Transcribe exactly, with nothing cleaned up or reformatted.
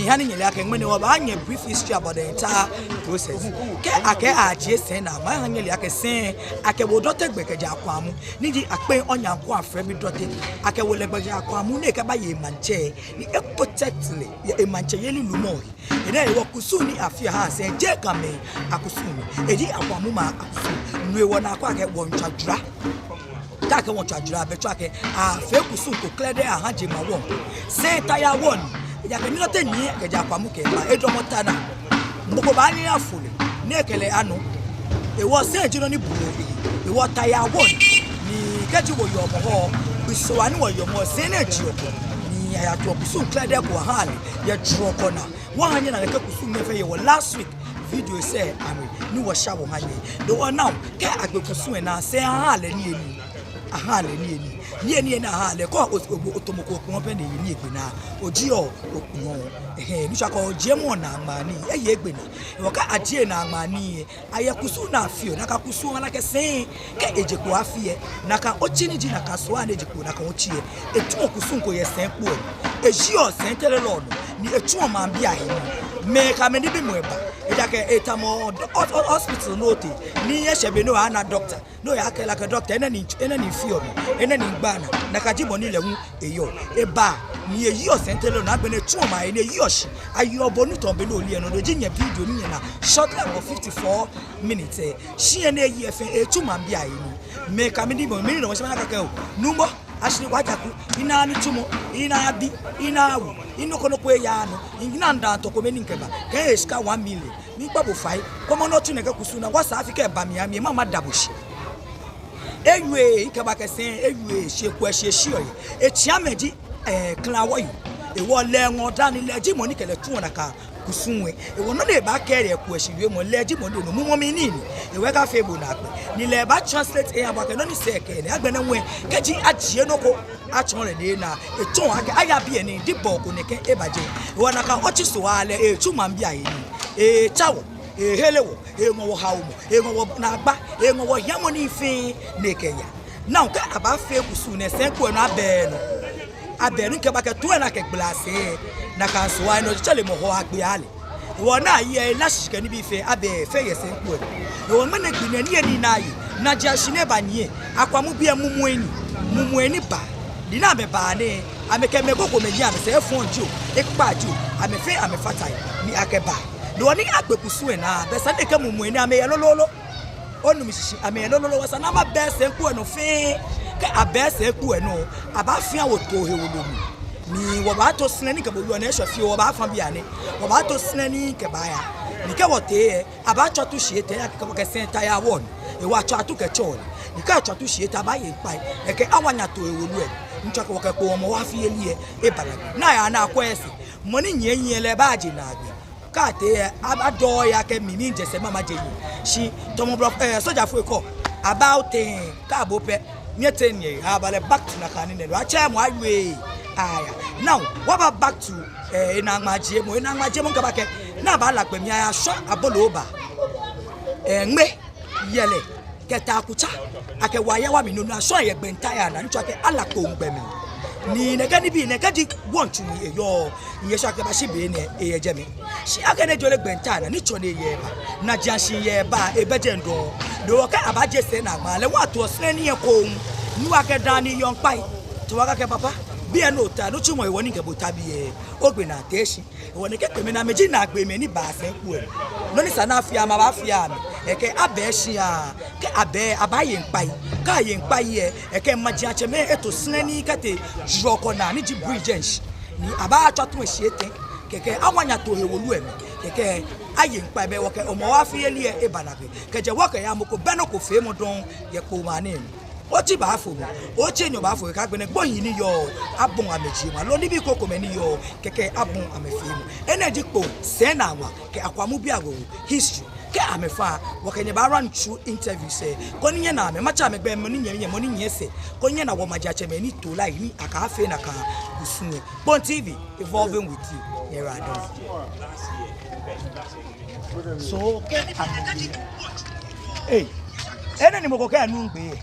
Eha ni nyɛle akɛ ŋmɛnɛ wɔbaanyɛ brief history about the entire process. Kɛ akɛɛ ajie sɛi naaŋmaa, eha nyɛle akɛ sɛi, akɛwo Dɔte gbɛ kɛjɛ Akwamu. Ni ji Akpɛi Onyankwa Afrɛbi Dɔte. Akɛwo lɛ gbɛ kɛjɛ Akwamu ni ekɛbaye maŋtsɛ. Ni e-protect lɛ yɛ emaŋtsɛyeli lumɔ he. Enɛ hewɔ kusum ni afeɔ aha sɛi jeee Gamɛi akusum. Eji Akwamu maŋ akusum. No hewɔ ni akɛɔ akɛ wɔmiitswa jura. Kɛ akɛɛ wɔmiitswa jura, bɛ tsɔɔ akɛ afee kusum ko krɛdɛɛ aha jemawɔŋ. Sɛi tayawɔŋ. Ejaakɛ ni Dɔte nyiɛ kɛjɛ Akwamu kɛba, edamɔ ta naa. Mɔ ko baanyɛ afo lɛ ni ekɛ lɛ anu. Hewɔ sɛi ji nɔ ni buɔ ehe. Hewɔ tayawɔŋ. Ni kɛji wɔyɔɔ Hɔmɔwɔ, gbi sɔɔ ni wɔyɔɔ Hɔmɔwɔ, sɛi nɛɛ ji oko. Ni ayatsu kusum krɛdɛɛ ko aha lɛ yɛ jurɔ ko naa. Wɔha nyɛna nɛkɛ kusum nɛɛ fɛɛ yɛ wɔ last week video sɛɛ amli ni wɔsha wɔha nyɛ. Hewɔ now, kɛ agbe kusum lɛ naa, sɛi aha lɛ niyenii. Aha lɛ niyenii. Niyenii ni aha lɛ, kɛ o-, o-, otamɔ ko okpɔlɔ pɛ ni eye nii egbe naa. Ojieɔ okpɔlɔ. Ɛhɛɛ, ni tsɔɔ akɛ ojiemɔ naaŋmaa nii, eye egbe naa. Hewɔ kɛ ajie naaŋmaa nii lɛ, ayɛ kusum ni afeɔ, nakai kusum lɛ aha akɛ sɛi, kɛ eje kpo afi lɛ, nakai otsi ni ji nakai sɔɔ ni eje kpo, nakai otsi lɛ, etsuɔ kusum ko yɛ sɛi kpo lɛ. Ejieɔ sɛi tɛlɛ lɛ nɔ, ni etsuɔ maŋbii ahe nii. Mɛi kɛ amɛnibimɔ eba. Ejaakɛ etamɔ hos-, hos-, hospital ni otee, ni eshɛ be ni oyaana doctor. Ni oyakɛɛ lɛ akɛ doctor, enɛ ni, enɛ ni feɔ mi, enɛ ni migbaa naa, nakai ji bɔ ni lɛ hu eyɔɔ. Eba, ni eyeɔ sɛi tɛlɛ lɛ nɔ, agbɛnɛ etsuɔ maŋ ahe nii, eyeɔ shi. Ayeɔ bo nɔ tamɔ bɔ ni ole lɛ nɔ, no ji nyɛ video ni nyɛna short like of fifty-four minutes lɛ. Shi enɛ eyeɔ fɛɛ, etsuɔ maŋbii ahe nii. Mɛi kɛ amɛnibimɔ, mɛi ni damɔ shi baanyɛ akɛɛ akɛ oo, nuumo, ashi ni wajaku, ina nitsumɔ, ina bi, ina awu, ina nɔ ko nɔ ko eyaaa nɔ, ina nda tɔ ko mɛni mikɛba, kɛ ehe shika one million. Miikpa bo fai, kwɛmɔ ni otsu nɛkɛ kusum naa, wɔsɛɛ afi kɛba mli, amli mama da bo shi. Ewie, mikɛba kɛ sɛi, ewie, shi ekwɛ, shi eshiɔ yɛ. Etsi amɛ ji, eh, klawɔ yoo. Hewɔ lɛ eŋɔɔ daa ni lɛ ji mɔ ni kɛ lɛ tsuɔ nakai kusum lɛ. Hewɔ nɔ ni ebaakɛɛ lɛ ekwɛ shi wiemɔ, lɛ ji mɔ ni nɔ mumɔ mli nii ni. Hewɔ ekafee bo naakpɛɛ. Ni lɛ ebaa translate eha bo akɛ nɔ ni sɛi kɛɛ nɛ, agbɛnɛ ŋwɛi, kɛji ajie nɔ ko atsɔɔ lɛ ni ena, etsɔɔ akɛ aya biɛ ni, di bɔ ko nɛkɛ ebaje. Hewɔ nakai otsi sɔɔ lɛ, etsu maŋbii ahe nii. Etsa wɔ, ehere wɔ, eŋɔ wɔ haomɔ, eŋɔ wɔ naagba, eŋɔ wɔ hiamɔ nii fɛɛ ni ekɛya. Now kɛ abaafee kusum nɛɛ, sɛi kpo lɛ nɔ abɛɛɛ nɔ. Abɛɛɛ nɔ, mikɛba kɛ too lɛ ni akɛgbala sɛi lɛ, nakai sɔɔ lɛ nɔ, tsɛlɛ mɔ ko agbe ale. Hewɔ naa yɛ ela shishi kɛ nibii fɛɛ, abɛɛɛ fɛɛ yɛ sɛi kpo lɛ nɔ. Hewɔ ŋmɛnɛ gbi nɛɛ niyenii ni aye, najiashi ni eba nyiɛ, Akwamubii lɛ mumɔi ni, mumɔi ni ba. Ni ni amɛba nɛɛ, amɛkɛ mɛi krokomɛi nyiɛ amɛsɛɛ, efɔŋ jio, ekpakpa jio, amɛ fɛɛ amɛfata he ni akɛba. Hewɔ ni agbe kusum lɛ naa, bɛ esa ni akɛɛ mumɔi ni amɛyɛ lolololo. Onu mishishi, amɛyɛ lolololo, hewɔ esa ni amɛbɛɛ sɛi kpo lɛ nɔ fɛɛ. Kɛ abɛɛ sɛi kpo lɛ nɔ, abaafia wɔ too hewolo mli. Ni wɔbaato sɛi ni kɛ bo yɔɔ nɛɛ, eshwɛ fioo, wɔbaafa bianɛ. Wɔbaato sɛi ni kɛbaaya. Ni kɛ wɔtee lɛ, abaatswa tu shii etɛ, akɛ kɛ sɛi tayawɔŋ. Hewɔ atswa tu kɛtsɔɔ lɛ. Ni kɛ atswa tu shii etɛ, abaaye ŋkpai. Ekɛ awa nya too hewolo lɛ. Ntsɔ kɛ wɔkɛ kpoo Hɔmɔwɔ afi yeli lɛ eba naagbee. Ni aya ni akwɛ sɛi. Mɔ ni nyiɛ nyiɛ lɛ baaje naagbee. Kɛ atee lɛ, a-, adɔ ya kɛ mi, mijɛ sɛɛ mama je nyiɛ. Shi tamɔ blɔ, eh, sojafoi kɔ. About ten, kɛ abo pɛ. Nyɛ ten nyɛ, abalɛ back to nakai nii nɛɛ. Atsɛ mɔ awie. Aya. Now, wɔbaa back to, eh, enaaŋmaa jiemɔ, enaaŋmaa jiemɔ mikɛba kɛ. Ni abala gbɛ mli aya shwa aboloo ba. Eh, ŋmɛ, yɛlɛ, kɛ taakutsa, akɛ wayawa mli nɔ ni ashwa yɛ gbɛnta ya naa, ntsɔ akɛ ala kpoo gbɛ mli. Ni nɛkɛ nibii nɛɛ kɛji wɔmiitsu mli eyɔɔ, nyɛshwa kɛbashi be nɛɛ eyɛ jɛmɛ. Shi akɛni ejɔɔ lɛ gbɛnta naa, nitsɔ ni eyɛ ba, najiashi eyɛ ba, ebɛ jɛi dɔŋŋ. Ni wɔkɛɛ abaaje sɛi naaŋmaa lɛ, wɔto sɛi ni yɔɔ ko. Ni wɔkɛ daa ni yɔɔ ŋkpai. Ti wɔkɛɛ akɛ papa, biɛ ni ota, nitsumɔ hewɔ ni mikɛ bo ta biɛ. Ogbe naa tee shi. Hewɔ nɛkɛ kpee mɛi nɛɛ amɛji naagbeemɛi ni baa sɛi kpo lɛ. Nɔ ni sa ni afee amɛ, abaafee amɛ. Ekɛ abɛɛ shia, kɛ abɛɛ, abaaye ŋkpai. Kɛ aye ŋkpai lɛ, ekɛ majiatsɛmɛi eto sɛi ni kɛtee jurɔ ko naa ni ji bridge lɛ shishi. Ni abaatswa tu lɛ shii etɛ. Kɛkɛ awa nya too hewolo lɛ mli. Kɛkɛ aye ŋkpai, bɛ wɔkɛ Hɔmɔwɔ afi yeli lɛ eba naagbee. Kɛjɛ wɔkɛya mɔ ko bɛ nɔ ko feemɔ dɔŋŋ yɛ kpoo maŋ nɛɛ mli. Otsi baafo mɔ, otsi enyɔ baafo, kɛkɛ agbɛnɛ gbohii ni yɔɔ, abɔi amɛjiemɔ, aloo nibii krokomɛi ni yɔɔ, kɛkɛ abɔi amɛfeemɔ. Enɛ ji kpoo sɛi naaŋmaa kɛ Akwamubii awo history. Kɛ amɛfa, wɔkɛ nyɛ baa run through interviews lɛ, koni nyɛna amɛ, matsɛ amɛgbɛi, mɔ ni nyiɛ, mɔ ni nyiɛ sɛɛ, koni nyɛna wɔmajiatsɛmɛi ni to lai ni akafee nakai kusum lɛ. Kpone T V, evolving with you. Nyɛyiwaladɔŋŋ. So, kɛ amɛ, eh, enɛ ni mɔ ko kɛɛ enuuu gbɛ.